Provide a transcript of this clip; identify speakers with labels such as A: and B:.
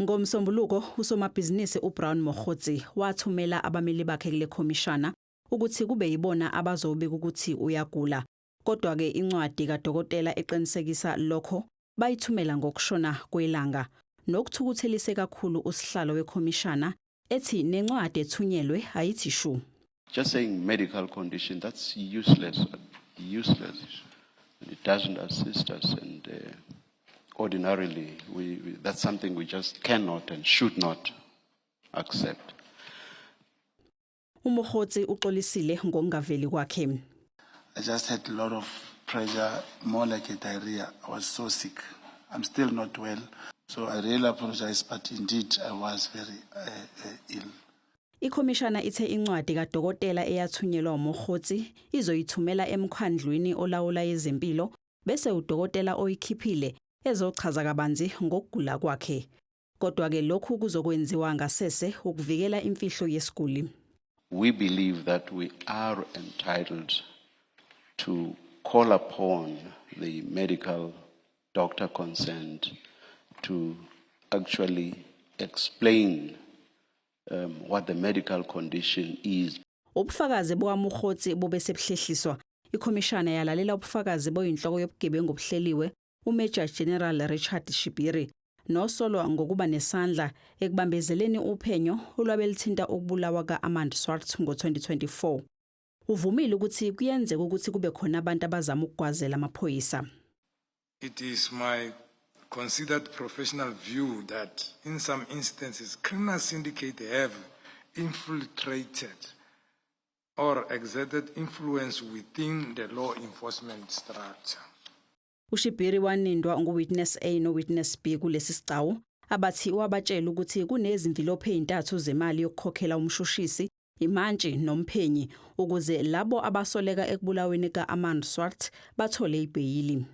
A: Ngomsombuluko, usomabhizinisi uBrown Mogotsi wathumela abameli bakhe kule khomishana ukuthi kube yibona abazobika ukuthi uyagula. Kodwa-ke incwadi kadokotela eqinisekisa lokho bayithumela ngokushona kwelanga, nokuthukuthelise kakhulu usihlalo wekhomishana ethi nencwadi ethunyelwe ayithi shu.
B: Just saying medical condition, that's useless, useless. And it doesn't assist us. And ordinarily, that's something we just cannot and should not accept.
A: UMogotsi uxolisile ngokungaveli kwakhe.
C: I just had a lot of pressure, more like a diarrhea. I was so sick. I'm still not well. So I really apologize, but indeed I was very ill.
A: Ikhomishana ithe incwadi kadokotela eyathunyelwa uMogotsi izoyithumela emkhandlwini olawula ezempilo, bese udokotela oyikhiphile ezochaza kabanzi ngokugula kwakhe. Kodwa-ke lokhu kuzokwenziwa ngasese ukuvikela imfihlo yesiguli.
B: We believe that we are entitled to call upon the medical doctor concerned to actually explain what the medical condition is.
A: Ubufakazi bukaMogotsi bube sebuhlehliswa. Ikhomishana yalalela ubufakazi boyinhloko yobugebengu obuhleliwe uMajor General Richard Shibiri, nosolwa ngokuba nesandla ekubambezeleni uphenyo olwabe lithinta ukubulawa ka-Armand Swart ngo-2024. Uvumile ukuthi kuyenzeka ukuthi kube khona abantu abazama ukugwazela amaphoyisa.
D: It is my considered professional view that in some instances, criminal syndicates have infiltrated or exerted influence within the law enforcement structure.
A: UShibiri wanindwa ngu-witness A no-witness B kulesi sigcawu, abathi wabatshela ukuthi kunezimvilopho ezintathu zemali yokukhokhela umshushisi, imantshi nomphenyi ukuze labo abasoleka ekubulaweni ka-Armand Swart bathole ibheyili.